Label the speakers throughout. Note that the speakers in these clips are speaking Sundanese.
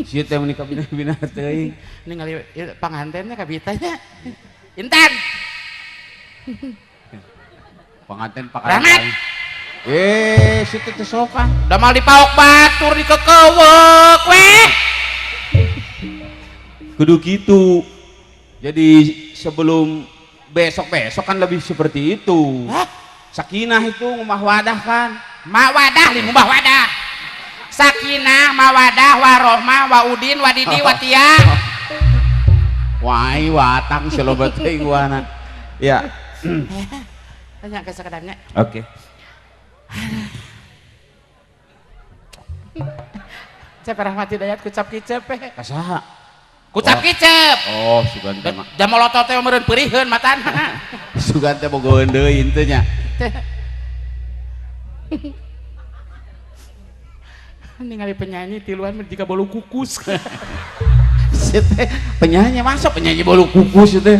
Speaker 1: Sia teh meuni kabina-bina teuing.
Speaker 2: Ningali pangantennya kabitanya. Intan.
Speaker 1: Panganten
Speaker 2: Rahmat.
Speaker 1: Eh, situ teh sopan.
Speaker 2: Da mal dipaok batur dikekewek weh.
Speaker 1: Kudu gitu. Jadi sebelum besok-besok kan lebih seperti itu.
Speaker 2: Hah?
Speaker 1: Sakinah itu ngumah wadah kan.
Speaker 2: Mawadah li ngumah wadah. Sakinah, mawadah, warohmah, waudin, wadidi, watia.
Speaker 1: Wai watang seloba teuing wana. Ya.
Speaker 2: Tanya ke sakedapnya.
Speaker 1: Oke.
Speaker 2: Cep Rahmati Dayat kucap kicep eh.
Speaker 1: Kasaha?
Speaker 2: Kucap kicep.
Speaker 1: Oh, sugan teh mah.
Speaker 2: Da molotot teh meureun peuriheun matana.
Speaker 1: Sugan teh bogoheun deui henteu nya.
Speaker 2: Ningali penyanyi tiluan jika bolu kukus.
Speaker 1: Si teh penyanyi masuk penyanyi bolu kukus itu.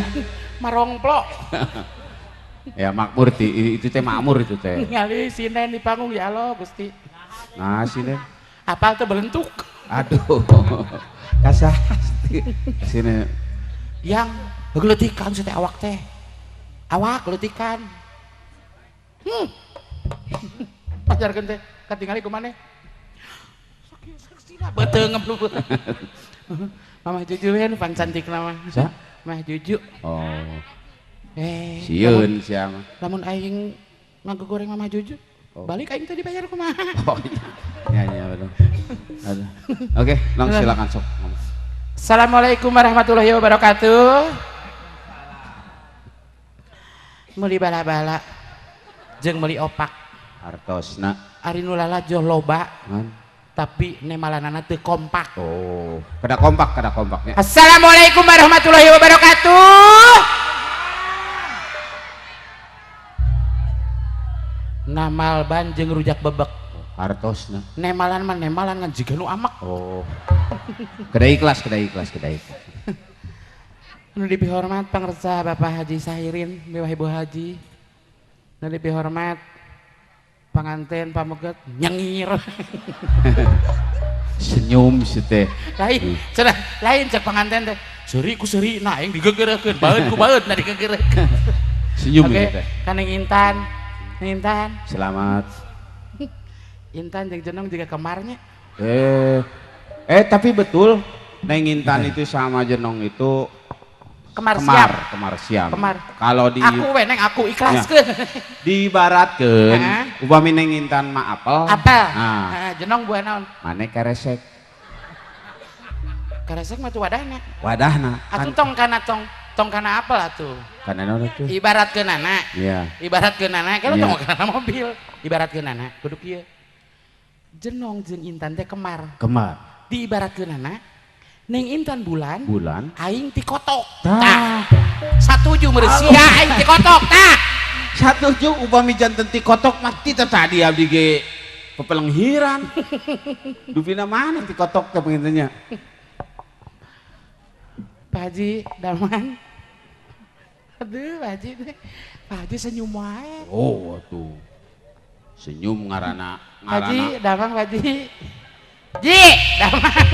Speaker 2: Marongplok.
Speaker 1: Ya makmur ti itu teh makmur itu teh.
Speaker 2: Ningali sinden di panggung ya Allah Gusti.
Speaker 1: Nah, sinden.
Speaker 2: Apal teh belentuk.
Speaker 1: Aduh. Kasah sini.
Speaker 2: Yang geletikan si teh awak teh. Awak geletikan. Pajarkeun teh katingali kumaneh. Saksina beuteung ngeblub. Mama Juju we nu pan cantik mah.
Speaker 1: Sa?
Speaker 2: Mah Juju.
Speaker 1: Oh.
Speaker 2: Eh,
Speaker 1: sieun sia mah.
Speaker 2: Lamun aing ngagogoreng Mama Juju,
Speaker 1: oh.
Speaker 2: Balik aing teh dibayar kumaha.
Speaker 1: Oh, iya iya betul. Aduh. Oke, langsung silakan sok.
Speaker 2: Assalamualaikum warahmatullahi wabarakatuh. Meuli bala-bala jeung meuli opak.
Speaker 1: Hartosna.
Speaker 2: Ari nu lalajo loba. Tapi nemalanana teu kompak.
Speaker 1: Oh, kada kompak, kada kompaknya.
Speaker 2: Assalamualaikum warahmatullahi wabarakatuh. Namal ban jeung rujak bebek.
Speaker 1: Hartosna.
Speaker 2: Nemalan mah nemalan ngan jiga nu amak.
Speaker 1: Oh. Kada ikhlas, kada ikhlas, kada ikhlas.
Speaker 2: Nu dipihormat pangersa Bapak Haji Sahirin, Mewah Ibu Haji. Nu dipihormat panganten pameget nyengir.
Speaker 1: Senyum si teh.
Speaker 2: Lain, cenah lain cek panganten teh. Seuri ku seuri na aing digegereukeun, baeud ku baeud na digegereukeun.
Speaker 1: Senyum okay. Teh.
Speaker 2: Kaneng Intan. Intan.
Speaker 1: Selamat.
Speaker 2: Intan jeung Jenong juga kemarnya.
Speaker 1: Tapi betul Neng Intan itu sama Jenong itu
Speaker 2: kemar siam.
Speaker 1: Kemar siam.
Speaker 2: Kemar.
Speaker 1: Kalau di
Speaker 2: aku we neng aku ikhlaskeun.
Speaker 1: Ya, diibaratkeun upami Neng Intan mah apel.
Speaker 2: Apel.
Speaker 1: Nah.
Speaker 2: Jenong buah naon?
Speaker 1: Mane keresek.
Speaker 2: Keresek mah tuh wadahna.
Speaker 1: Wadahna.
Speaker 2: Atuh tong kana tong kana apel atuh.
Speaker 1: Kana naon atuh?
Speaker 2: Ibaratkeunana.
Speaker 1: Iya.
Speaker 2: Ibaratkeunana kalau tong kana mobil. Ibaratkeunana kudu kieu. Jenong jeung Intan teh kemar.
Speaker 1: Kemar.
Speaker 2: Diibaratkeunana Neng Intan bulan,
Speaker 1: bulan,
Speaker 2: aing ti kotok. Tah. Satuju meureun sia aing ti kotok tah.
Speaker 1: Satuju upami janten ti kotok mah ti tadi abdi ge pepelenghiran. Dupina mana ti kotok teh pengintennya?
Speaker 2: Pak Haji Darman. Aduh, Pak Haji teh. Pak Haji senyum wae.
Speaker 1: Oh, atuh. Senyum ngaranna
Speaker 2: ngaranna. Haji Darman Pak Haji. Ji, Darman.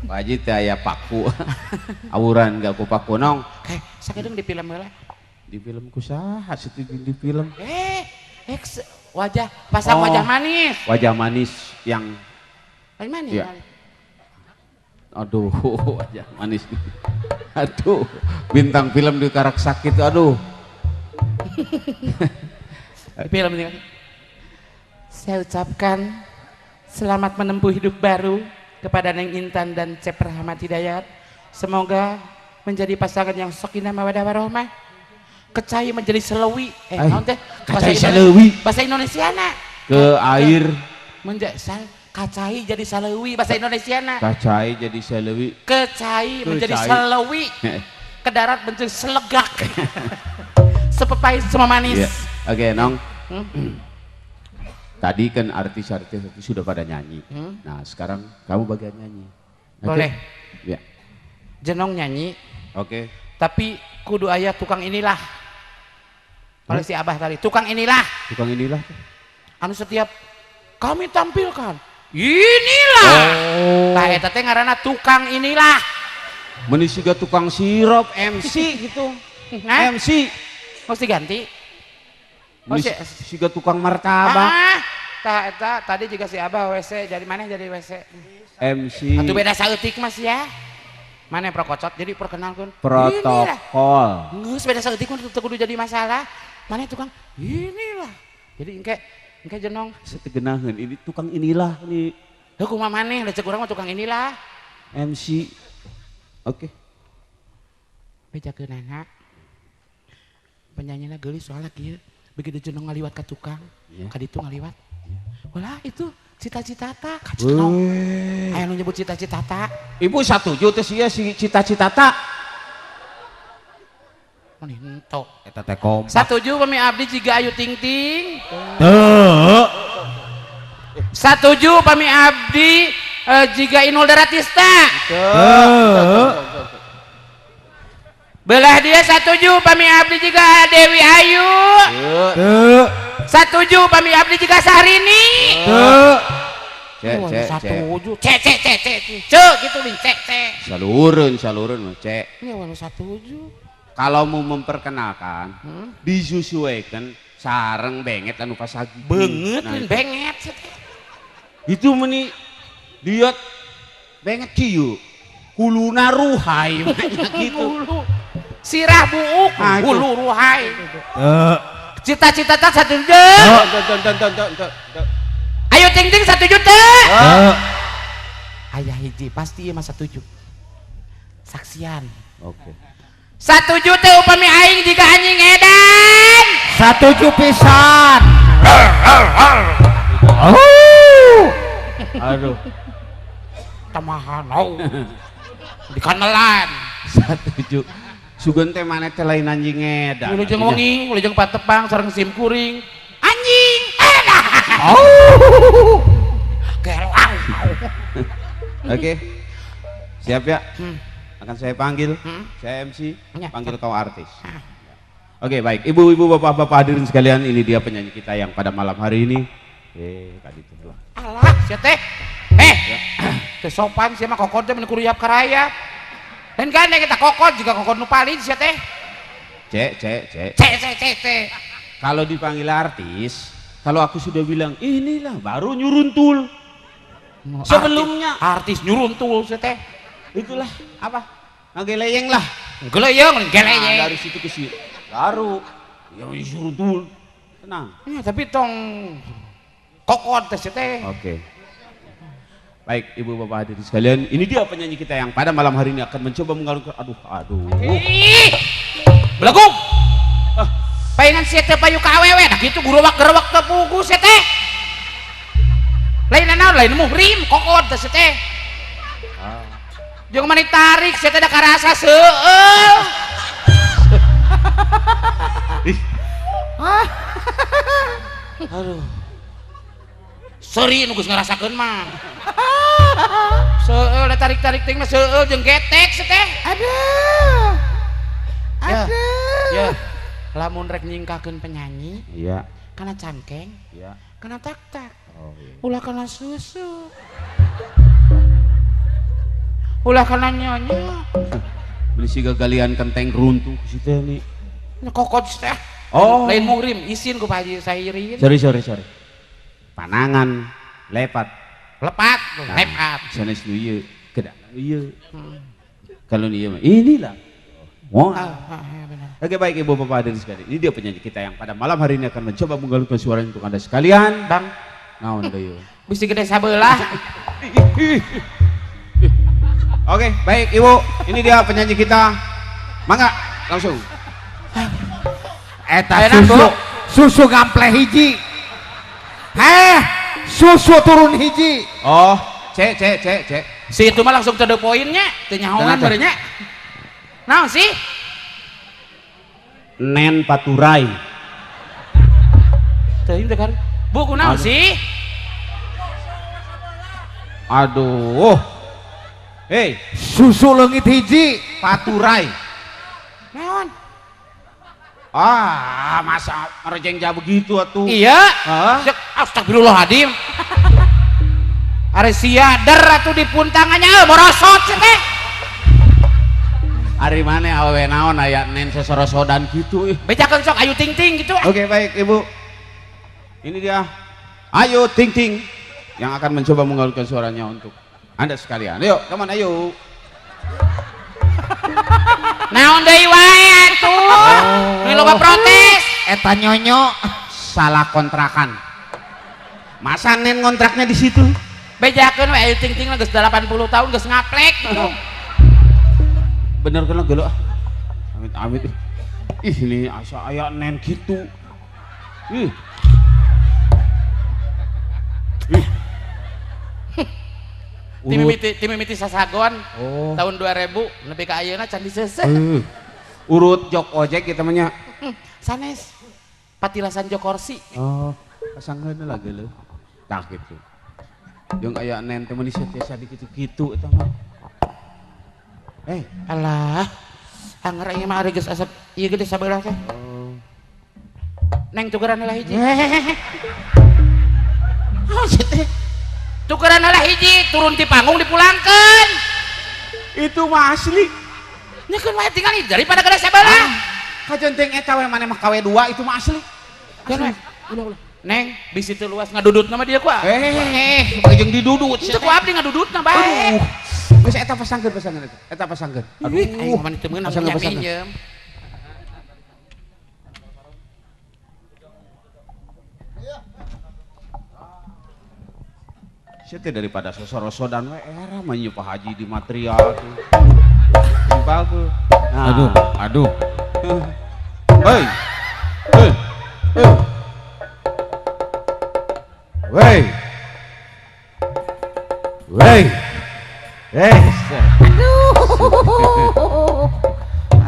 Speaker 1: Pak Haji teh aya paku. Awuran gak ku paku nong.
Speaker 2: Sakedeung di film heula.
Speaker 1: Di film ku saha situ di film?
Speaker 2: Wajah pasang wajah manis.
Speaker 1: Wajah manis yang
Speaker 2: lain manis.
Speaker 1: Ya. Aduh, wajah manis. Aduh, bintang film di karak sakit aduh.
Speaker 2: Di film ini. Saya ucapkan selamat menempuh hidup baru kepada Neng Intan dan Cep Rahmat Hidayat. Semoga menjadi pasangan yang sakinah mawaddah warahmah. Kecai menjadi selewi. Naon teh?
Speaker 1: Kacai selewi.
Speaker 2: Bahasa Indonesiana.
Speaker 1: Ke air.
Speaker 2: Kacai jadi selewi bahasa Indonesiana.
Speaker 1: Kacai jadi selewi.
Speaker 2: Kecai menjadi selewi. Ke darat menjadi selegak. Sepepahit semua manis.
Speaker 1: Yeah. Oke, Nong. Tadi kan artis-artis itu sudah pada nyanyi. Nah, sekarang kamu bagian nyanyi. Okay?
Speaker 2: Boleh.
Speaker 1: Ya.
Speaker 2: Jenong nyanyi.
Speaker 1: Oke. Okay.
Speaker 2: Tapi kudu ayah tukang inilah. Oleh si Abah tadi, tukang inilah.
Speaker 1: Tukang inilah.
Speaker 2: Anu setiap kami tampilkan, inilah. Tah eta teh ngaranna tukang inilah.
Speaker 1: Meuni siga tukang sirup MC gitu.
Speaker 2: Hah?
Speaker 1: MC.
Speaker 2: Mesti ganti.
Speaker 1: Meuni siga tukang martabak.
Speaker 2: Ah, tah eta tadi juga si Abah WC jadi mana jadi WC.
Speaker 1: MC.
Speaker 2: Atuh beda saeutik mas ya. Mana prokocot jadi perkenalkan.
Speaker 1: Protokol.
Speaker 2: Geus beda saeutik mah teu kudu jadi masalah. Mana tukang inilah. Jadi engke engke jenong
Speaker 1: Setegenaheun ini tukang inilah nih.
Speaker 2: Heuh kumaha maneh da cek urang mah tukang inilah.
Speaker 1: MC. Oke.
Speaker 2: Bejakeunana. Penyanyina geulis soalnya kieu. Begitu jenong ngaliwat ka tukang,
Speaker 1: yeah.
Speaker 2: Ka ditu ngaliwat. Walah itu cita-cita ta ka jenong. Aya nu nyebut cita-cita ta.
Speaker 1: Ibu satuju teh sia si cita-cita ta.
Speaker 2: Meni entok.
Speaker 1: Eta teh kompak.
Speaker 2: Satuju pami abdi jiga Ayu Ting Ting.
Speaker 1: Teu.
Speaker 2: Satuju pami abdi jiga Inul Daratista.
Speaker 1: Teu.
Speaker 2: Belah dia satuju pami abdi jiga Dewi Ayu.
Speaker 1: Teu.
Speaker 2: Satuju pami abdi jiga Syahrini.
Speaker 1: Teu. C C C.
Speaker 2: Satuju. C C C C C gitu lin C C.
Speaker 1: Salureun salureun mah C.
Speaker 2: Ya walau satuju.
Speaker 1: Kalau mau memperkenalkan, disusuaikan sareng benget anu pasagi.
Speaker 2: Benget
Speaker 1: nah,
Speaker 2: lin benget.
Speaker 1: Itu meni lihat benget kieu. Huluna ruhai gitu.
Speaker 2: Sirah buuk,
Speaker 1: nah,
Speaker 2: hulu ruhai. Cita-cita tak 1 juta. Ayo ting ting 1 juta. Ayah hiji pasti ieu mah 1 juta. Saksian.
Speaker 1: Oke.
Speaker 2: 1 juta upami aing jika anjing edan.
Speaker 3: 1 juta pisan.
Speaker 1: Aduh.
Speaker 2: Tamahan. Dikanelan.
Speaker 1: 1 juta. Sugan teh maneh teh lain anjing edan.
Speaker 2: Wilujeng wengi, wilujeng patepang sareng sim kuring. Anjing edan. Gelang.
Speaker 1: Oke. Siap ya? Akan saya panggil, saya MC,
Speaker 2: ya,
Speaker 1: panggil kau artis. Oke baik, ibu-ibu, bapak-bapak hadirin sekalian, ini dia penyanyi kita yang pada malam hari ini. Tadi itu lah.
Speaker 2: Alah, sia teh. Teh sopan sia mah kokod teh mun kuriap karaya. Dan gandeng kita kokod juga kokod nu palin sia teh.
Speaker 1: C C C.
Speaker 2: C C C C.
Speaker 1: Kalau dipanggil artis, kalau aku sudah bilang inilah baru nyuruntul. Sebelumnya
Speaker 2: artis nyuruntul sia teh.
Speaker 1: Itulah apa? Ngeleyeng lah.
Speaker 2: Ngeleyeng, ngeleyeng.
Speaker 1: Nah, dari situ ke situ. Baru ya nyuruntul. Tenang.
Speaker 2: Ya, tapi tong kokod teh teh.
Speaker 1: Oke. Baik, ibu bapak hadirin sekalian, ini dia penyanyi kita yang pada malam hari ini akan mencoba mengalunkan aduh aduh.
Speaker 2: Ih. Belegug. Ah. Paingan sia teh payu ka awewe, dah kitu gurowak-gerowak teu pugu sia teh. Lain naon, lain muhrim kokod teh sia teh. Jeung mani tarik sia teh da karasa seueul.
Speaker 1: Ih.
Speaker 2: Aduh. Seri nu geus ngarasakeun mah. Seueul da tarik-tarik ting mah seueul jeung getek sia teh.
Speaker 3: Aduh. Aduh.
Speaker 2: Ya. Lamun rek nyingkahkeun penyanyi.
Speaker 1: Iya.
Speaker 2: Kana cangkeng.
Speaker 1: Iya.
Speaker 2: Kana tak-tak.
Speaker 1: Oh iya.
Speaker 2: Ulah kana susu. Ulah kana nyonya.
Speaker 1: Beli siga galian kenteng runtuh si teh nih.
Speaker 2: Kokod teh.
Speaker 1: Oh.
Speaker 2: Lain muhrim isin ku Pak Haji Sairin.
Speaker 1: Sorry sorry sorry. Panangan lepat.
Speaker 2: Lepat,
Speaker 1: nah,
Speaker 2: lepat.
Speaker 1: Sanes nu ieu, kedah nu ieu. Kalau nu ieu mah inilah. Wah.
Speaker 2: Benar.
Speaker 1: Oke baik ibu bapak hadirin sekalian. Ini dia penyanyi kita yang pada malam hari ini akan mencoba menggalungkan suara untuk Anda sekalian.
Speaker 2: Bang,
Speaker 1: naon deui?
Speaker 2: Bisi gede sabelah.
Speaker 1: Oke, baik Ibu, ini dia penyanyi kita. Mangga, langsung.
Speaker 3: Eta susu, susu gampleh hiji. Heh, susu turun hiji.
Speaker 1: Oh, C C C C.
Speaker 2: Si itu mah langsung to the point-nya, teu nyahoan barenya. Naon sih?
Speaker 1: Nen Paturai.
Speaker 2: Teuing teh kan. Bu kunaon sih?
Speaker 1: Aduh. Hei,
Speaker 3: susu leungit hiji
Speaker 1: Paturai.
Speaker 2: Naon?
Speaker 1: Ah, masa merejeng jauh begitu atuh.
Speaker 2: Iya.
Speaker 1: Hah?
Speaker 2: Astagfirullahaladzim. Ari sia der atuh dipuntangannya morosot sia teh.
Speaker 1: Ari maneh awewe naon aya nen sosorosodan gitu ih.
Speaker 2: Bejakeun sok Ayu Ting Ting gitu.
Speaker 1: Oke, baik Ibu. Ini dia Ayu Ting Ting yang akan mencoba mengalunkan suaranya untuk Anda sekalian. Ayo, come on, ayo.
Speaker 2: Naon deui wae atuh. Ini loba protes.
Speaker 3: Eta nyonyo
Speaker 1: salah kontrakan. Masa nen kontraknya di situ?
Speaker 2: Bejakeun we Ayu Ting Ting geus 80 tahun geus ngaplek gitu.
Speaker 1: Bener kana geuleuh ah. Amit-amit. Ih, ini asa aya nen gitu. Ih. Ih.
Speaker 2: Timimiti sasagon. Oh. Tahun 2000 nepi ka ayeuna can diseuseuh.
Speaker 1: Urut jok ojek kitu mah nya.
Speaker 2: Sanes. Patilasan Jokorsi.
Speaker 1: Oh, pasangkeun lah geuleuh. Tah kitu. Jeung aya nen teh meuni tiasa dikitu-kitu eta mah.
Speaker 2: Alah. Anger ieu mah ari geus asap ieu gede sabelah teh. Oh. Neng tukeran heula hiji.
Speaker 1: Oh, teh.
Speaker 2: Tukeran heula hiji, turun ti panggung dipulangkeun.
Speaker 1: Itu mah asli.
Speaker 2: Nya keun wae tingali daripada gede sabelah.
Speaker 1: Kajonteng eta we maneh mah KW2 itu mah asli.
Speaker 2: Keun we. Ulah-ulah. Neng, bisi teu luas ngadudutna mah dia ku.
Speaker 1: Jeung didudut.
Speaker 2: Teu ku abdi ngadudutna bae.
Speaker 1: Geus eta pasangkeun eta. Eta pasangkeun.
Speaker 2: Aduh, aing mah teu meunang minjem.
Speaker 1: Sia teh daripada sosorosodan we era mah nyu Pak Haji di material tuh. Simpal tuh. Nah.
Speaker 3: Aduh, aduh.
Speaker 1: Hei. Hei. Hei. Wey. Wey. Eh.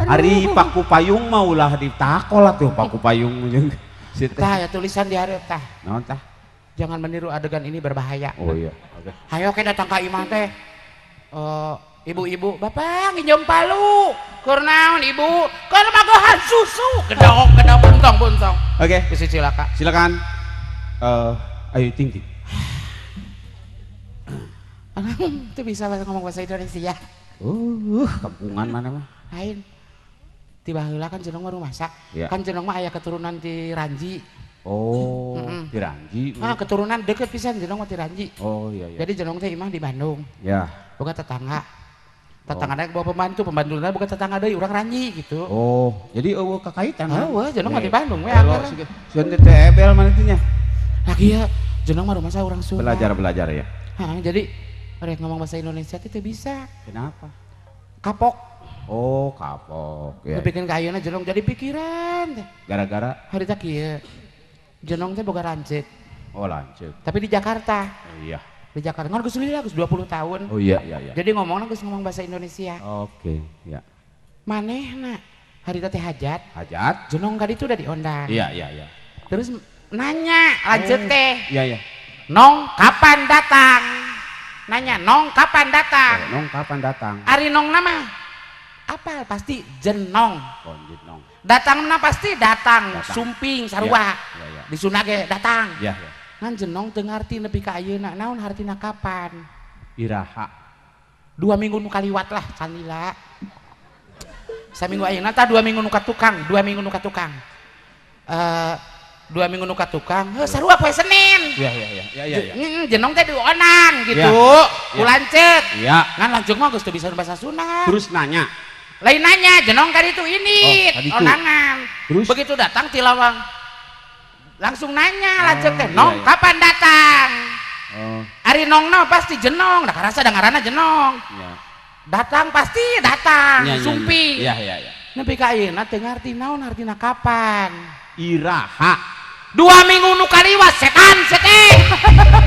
Speaker 1: Ari paku payung mah ulah ditakol atuh paku payung jeung si teh.
Speaker 2: Tah ya tulisan di hareup tah.
Speaker 1: Naon tah?
Speaker 2: Jangan meniru adegan ini berbahaya.
Speaker 1: Oh iya, oke.
Speaker 2: Hayo ke datang ka imah teh. Ibu-ibu, bapak nginjem palu. Keur naon ibu? Keur magohan susu. Gedok, gedok buntong-buntong.
Speaker 1: Oke,
Speaker 2: okay. Cilaka.
Speaker 1: Silakan. Ayu Ting Ting.
Speaker 2: Itu bisa ngomong bahasa Indonesia.
Speaker 1: Kampungan mana mah?
Speaker 2: Lain. Tiba heula kan jenong mah rumasa.
Speaker 1: Ya.
Speaker 2: Kan jenong mah aya keturunan ti Ranji.
Speaker 1: Oh, ti Ranji.
Speaker 2: Ah, keturunan deket pisan jenong mah ti Ranji.
Speaker 1: Oh, iya iya.
Speaker 2: Jadi jenong teh imah di Bandung.
Speaker 1: Ya.
Speaker 2: Boga tetangga. Tetanggana bawa pembantu, pembantuna boga tetangga deui urang Ranji gitu.
Speaker 1: Oh, jadi eueuh kakaitan.
Speaker 2: Eueuh, jenong mah di Bandung we anggar.
Speaker 1: Sieun teh ebel mana teh nya?
Speaker 2: Lagi ya, jenong mah rumasa urang Sunda.
Speaker 1: Belajar-belajar ya.
Speaker 2: Heeh, jadi rek ngomong bahasa Indonesia teh bisa.
Speaker 1: Kenapa?
Speaker 2: Kapok.
Speaker 1: Oh, kapok. Ya.
Speaker 2: Bikin ka ayeuna jenong jadi pikiran teh.
Speaker 1: Gara-gara
Speaker 2: harita kieu. Jenong teh boga lanceuk.
Speaker 1: Oh, lanceuk.
Speaker 2: Tapi di Jakarta.
Speaker 1: Oh, iya.
Speaker 2: Di Jakarta ngan geus lila geus 20 tahun.
Speaker 1: Oh iya iya iya.
Speaker 2: Jadi ngomongna geus ngomong bahasa Indonesia.
Speaker 1: Oke, ya.
Speaker 2: Manehna harita teh hajat.
Speaker 1: Hajat.
Speaker 2: Jenong ka ditu udah diondang.
Speaker 1: Iya iya iya.
Speaker 2: Terus nanya lanceuk teh.
Speaker 1: Iya iya.
Speaker 2: Nong kapan datang? Nanya, nong kapan datang?
Speaker 1: Oh, nong kapan datang?
Speaker 2: Ari nong nama apal pasti jenong.
Speaker 1: Oh, jenong.
Speaker 2: Datang mana pasti datang,
Speaker 1: datang.
Speaker 2: Sumping sarua.
Speaker 1: Ya, ya, ya.
Speaker 2: Di Sunda ge datang.
Speaker 1: Ya, ya.
Speaker 2: Ngan jenong teu ngarti nepi ka ayeuna naon hartina kapan?
Speaker 1: Iraha.
Speaker 2: 2 minggu nu kaliwat lah canila. Saminggu ayeuna tah 2 minggu nu ka tukang, 2 minggu nu ka tukang. 2 minggu nu ka tukang, heuh sarua poe Senin.
Speaker 1: Iya iya iya iya iya.
Speaker 2: Jenong teh dionan gitu.
Speaker 1: Ya.
Speaker 2: Ku lanceuk.
Speaker 1: Iya.
Speaker 2: Ngan lanceuk mah geus teu bisa bahasa Sunda.
Speaker 1: Terus nanya.
Speaker 2: Lain nanya, jenong kali itu ini,
Speaker 1: oh,
Speaker 2: onangan.
Speaker 1: Terus?
Speaker 2: Begitu datang ti lawang langsung nanya lanceuk teh, "Nong,
Speaker 1: iya, iya.
Speaker 2: Kapan datang?"
Speaker 1: Oh.
Speaker 2: Ari nongna pasti jenong, da karasa da ngaranna jenong.
Speaker 1: Iya.
Speaker 2: Datang pasti datang,
Speaker 1: ya,
Speaker 2: sumping.
Speaker 1: Iya iya iya.
Speaker 2: Nepi ka ayeuna teu ngarti naon hartina kapan.
Speaker 1: Iraha.
Speaker 2: 2 minggu nu kaliwat setan seteh.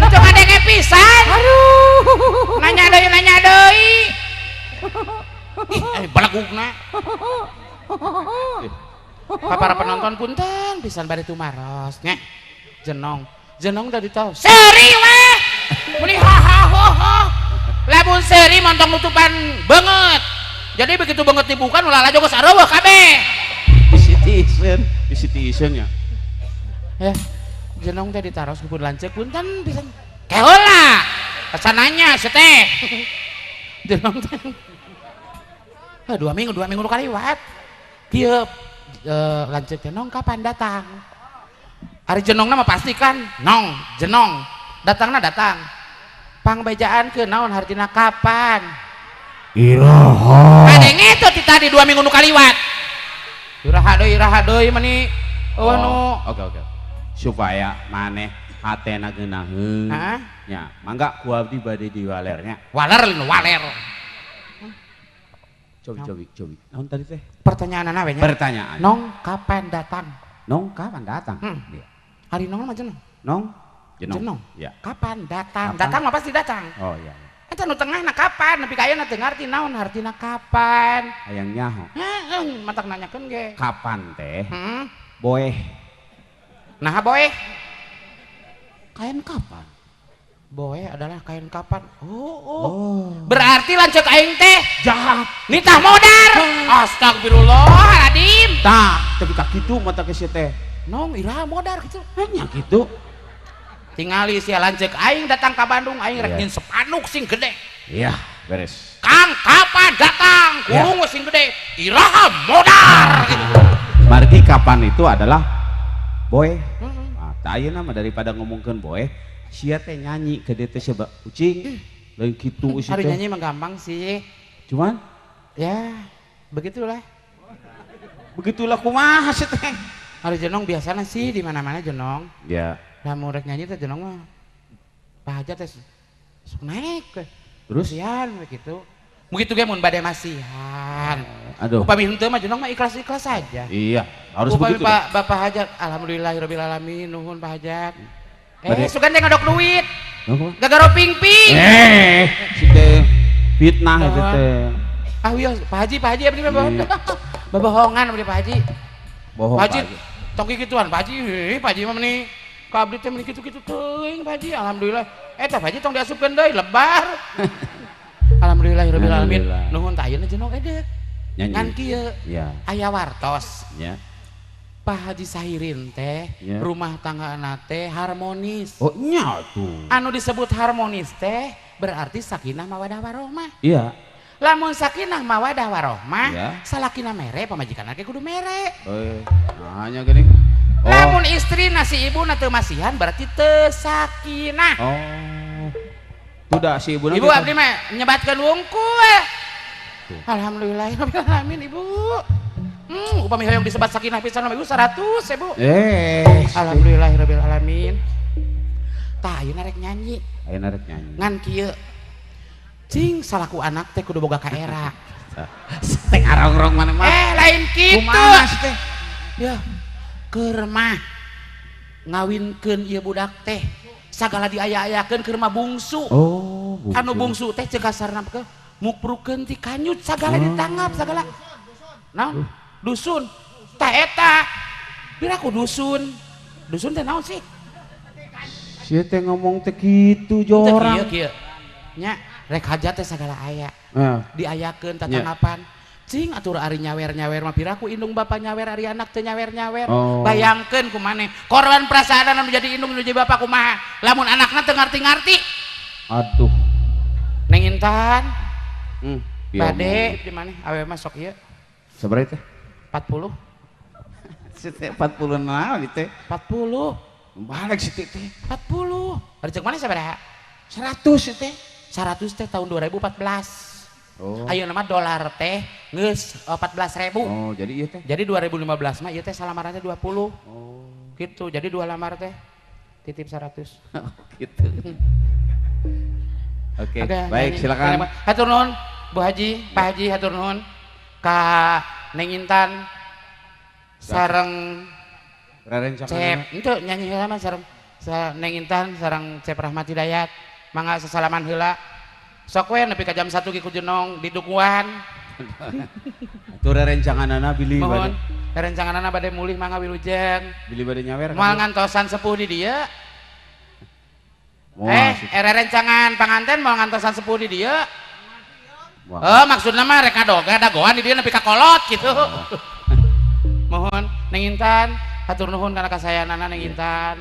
Speaker 2: Nu teu ngadenge pisan.
Speaker 3: Aduh.
Speaker 2: Nanya deui nanya deui. Ih, balagugna. Ka para penonton punten pisan bade tumaros nya. Jenong. Jenong tadi tahu. Seuri we. Meni ha ha ho ho. Lamun seuri montong nutupan beungeut. Jadi begitu beungeut dibuka ulah lalajo geus areuweuh kabeh.
Speaker 1: Bisi tiiseun ya.
Speaker 2: Ya, jenong teh ditaros ku pun lanceuk punten pisan. Keheula. Asa nanya sia teh. Jenong teh. Heh, 2 minggu, 2 minggu nu kaliwat. Kieu lanceuk teh, "Nong kapan datang?" Ari jenongna mah pasti kan, nong, jenong. Datangna datang. Pangbejaan ke naon hartina kapan?
Speaker 1: Iraha.
Speaker 2: Kadenge itu ti tadi 2 minggu nu kaliwat. Iraha deui, iraha deui meni euweuh nu.
Speaker 1: Oke. Supaya maneh hatena geunaheun.
Speaker 2: Hah?
Speaker 1: Nya, mangga ku abdi bade diwalernya.
Speaker 2: Waler lin waler.
Speaker 1: Cobi cobi cobi. Naon tadi teh?
Speaker 2: Pertanyaan we nya.
Speaker 1: Pertanyaan.
Speaker 2: Nong kapan datang?
Speaker 1: Nong kapan datang?
Speaker 2: Hmm.
Speaker 1: Iya.
Speaker 2: Ari nong mah jenong.
Speaker 1: Nong jenong.
Speaker 2: Jenong.
Speaker 1: Ya.
Speaker 2: Kapan datang?
Speaker 1: Kapan?
Speaker 2: Datang mah pasti datang.
Speaker 1: Oh iya. Iya.
Speaker 2: Eta nu tengahna kapan? Nepi ka ayeuna teu ngarti naon hartina kapan.
Speaker 1: Hayang nyaho.
Speaker 2: Heeh, matak nanyakeun ge.
Speaker 1: Kapan teh?
Speaker 2: Heeh.
Speaker 1: Boeh.
Speaker 2: Nah, boeh.
Speaker 1: Kain kapan?
Speaker 2: Boeh adalah kain kapan. Oh.
Speaker 1: Oh.
Speaker 2: Berarti lanceuk aing teh
Speaker 1: Jahat.
Speaker 2: Nitah modar. Astagfirullahaladzim.
Speaker 1: Tah, tapi ka kitu mata ke sia teh.
Speaker 2: Nong iraha modar gitu.
Speaker 1: Nya kitu.
Speaker 2: Tingali sia lanceuk aing datang ka Bandung aing rek
Speaker 1: Iya.
Speaker 2: nyin sepanuk sing gede.
Speaker 1: Iya, beres.
Speaker 2: Kang kapan datang?
Speaker 1: Iya.
Speaker 2: Kurung sing gede. Iraha modar gitu.
Speaker 1: Margi kapan itu adalah boeh.
Speaker 2: Heeh.
Speaker 1: Nah, tah ayeuna mah daripada ngomongkeun boeh, sia teh nyanyi ke dieu teh sia ucing. Lain kitu sia
Speaker 2: Hari
Speaker 1: teh.
Speaker 2: nyanyi mah gampang sih.
Speaker 1: Cuman
Speaker 2: Ya, begitulah.
Speaker 1: Begitulah kumaha sih teh.
Speaker 2: Hari jenong biasanya sih di mana-mana jenong.
Speaker 1: Ya.
Speaker 2: Lamun rek nyanyi teh jenong mah Pak Hajat teh sok naik we.
Speaker 1: Terus?
Speaker 2: Masihan we gitu. Begitu ge mun bade masihan.
Speaker 1: Aduh.
Speaker 2: Upami henteu mah jenong mah ikhlas-ikhlas saja.
Speaker 1: Iya, harus
Speaker 2: Upami
Speaker 1: begitu.
Speaker 2: Pak Bapak Hajat, alhamdulillahirabbil alamin, nuhun Pak Hajat.
Speaker 1: Bade-
Speaker 2: Sugan teh ngadok duit.
Speaker 1: Dong.
Speaker 2: Gagaro ping-ping.
Speaker 1: Si teh fitnah itu teh.
Speaker 2: Ah wios, Pak Haji, Pak Haji abdi mah
Speaker 1: Iya.
Speaker 2: bohongan abdi Pak Haji.
Speaker 1: Bohong.
Speaker 2: Pak Haji, tong kikituan Pak Haji, heuh, Pak Haji mah meni ka abdi teh meni kitu-kitu teuing Pak Haji, alhamdulillah. Eta Pak Haji tong diasupkeun deui lebar. Alhamdulillahirabbil alamin.
Speaker 1: Alhamdulillah.
Speaker 2: Nuhun tah ayeuna jenong edek.
Speaker 1: Nyanyi.
Speaker 2: Ngan kieu.
Speaker 1: Iya.
Speaker 2: Aya wartos.
Speaker 1: Ya.
Speaker 2: Pak Haji Sahirin teh
Speaker 1: Ya.
Speaker 2: rumah tangga teh harmonis.
Speaker 1: Oh, nya tuh.
Speaker 2: Anu disebut harmonis teh berarti sakinah mawadah warohmah.
Speaker 1: Iya.
Speaker 2: Lamun sakinah mawadah warohmah,
Speaker 1: Ya.
Speaker 2: salakina mere pamajikan ge kudu mere.
Speaker 1: Nah, hanya gini. Oh.
Speaker 2: Lamun istri nasi ibu na teu masihan berarti teu sakinah.
Speaker 1: Oh. Tuh si ibu
Speaker 2: Ibu abdi mah nyebatkeun wungkul.
Speaker 1: Tuh.
Speaker 2: Alhamdulillahirabbil alamin ibu. Upami hoyong disebat sakinah pisan mah ibu 100 ibu. Alhamdulillahirabbil alamin. Tah ayeuna rek nyanyi.
Speaker 1: Ayeuna rek nyanyi.
Speaker 2: Ngan kieu. Cing salaku anak teh kudu boga kaera.
Speaker 1: Teh ngarongrong mana mah.
Speaker 2: Lain kitu.
Speaker 1: Kumaha sih teh?
Speaker 2: Ya, keur mah ngawinkeun ieu budak teh sagala diaya-ayakeun keur mah bungsu.
Speaker 1: Oh, bungsu.
Speaker 2: Anu bungsu teh ceuk kasarna ke mukprukeun ti kanyut sagala ditanggap sagala. Naon? Dusun. Tah eta. Piraku dusun. Dusun teh naon sih?
Speaker 1: Si teh ngomong teh kitu
Speaker 2: Teh
Speaker 1: jorang.
Speaker 2: kieu kieu. Nya rek hajat teh sagala aya.
Speaker 1: Heeh.
Speaker 2: Diayakeun tatanggapan. Cing atur ari nyawer-nyawer mah piraku indung bapa nyawer ari anak teu nyawer-nyawer.
Speaker 1: Oh.
Speaker 2: Bayangkeun kumaneh korban perasaan anu jadi indung nu jadi bapa kumaha. Lamun anakna teu ngarti-ngarti.
Speaker 1: Aduh.
Speaker 2: Neng Intan.
Speaker 1: Bade
Speaker 2: bade di maneh awewe mah sok ieu.
Speaker 1: Sabaraha teh?
Speaker 2: 40.
Speaker 1: Si teh 40 naon teh?
Speaker 2: 40.
Speaker 1: Balik si teh.
Speaker 2: 40. Ari ceuk maneh sabaraha?
Speaker 1: 100 si teh.
Speaker 2: 100 teh tahun 2014.
Speaker 1: Oh.
Speaker 2: Ayeuna mah dolar teh geus 14.000.
Speaker 1: Oh, jadi ieu teh.
Speaker 2: Jadi 2015 mah ieu teh salamaran teh 20.
Speaker 1: Oh.
Speaker 2: Gitu. Jadi dua lamar teh titip 100.
Speaker 1: Gitu. Oke, baik
Speaker 2: nyanyi.
Speaker 1: Silakan.
Speaker 2: Hatur nuhun Bu Haji, Pak Haji hatur nuhun. Ka Neng Intan sareng Cep, itu nyanyi heula mah sareng Neng Intan sareng Cep Rahmat Hidayat. Mangga sesalaman heula. Sok we nepi ka jam 1 ge ku jenong didukuan.
Speaker 1: Atur rencanganana bilih
Speaker 2: Mohon rencanganana bade mulih mangga wilujeng.
Speaker 1: Bilih bade nyawer.
Speaker 2: Moal ngantosan sepuh di dieu. Rencangan panganten moal ngantosan sepuh di dieu. Oh, maksudna mah rek dagoan di dieu nepi ka kolot gitu. Mohon Neng Intan, hatur nuhun kana kasayanana Neng Intan.